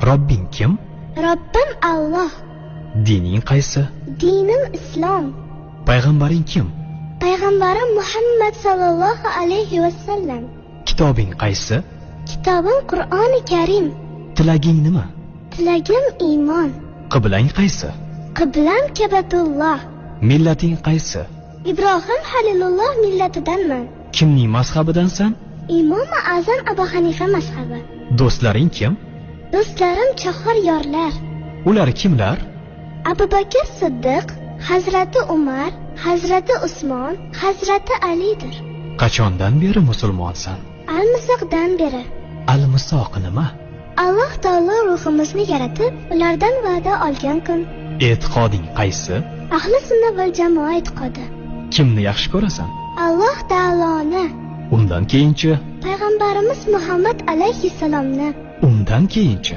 Robbing kim? Robbim Alloh. Dining qaysi? Dinim Islom. Payg'ambaring kim? Payg'ambarim Muhammad sallallohu alayhi va sallam. Kitobing qaysi? Kitobim Qur'oni Karim. Tilaging nima? Tilagim iymon. Qiblang qaysi? Qiblam Kabatulloh. Millating qaysi? Ibrohim Halilulloh millatidanman. Kimning mazhabidansan? Imom Azam Abu Hanifa mazhabi. Do'stlaring kim? Do'stlarim chahar yorlar. Ular kimlar? Abu Bakr Siddiq, Hazrati Umar, Hazrati Usmon, Hazrati Alidir. Qachondan beri musulmonsan? Almisoqdan beri. Almisoq nima? Alloh taolo ruhimizni yaratib, ulardan va'da olgan kun. E'tiqoding qaysi? Ahli sunna val jamoa e'tiqodi. Kimni yaxshi ko'rasan? Alloh taoloni. Undan keyinchi? Payg'ambarimiz Muhammad alayhissalomni. Undan keyinchi?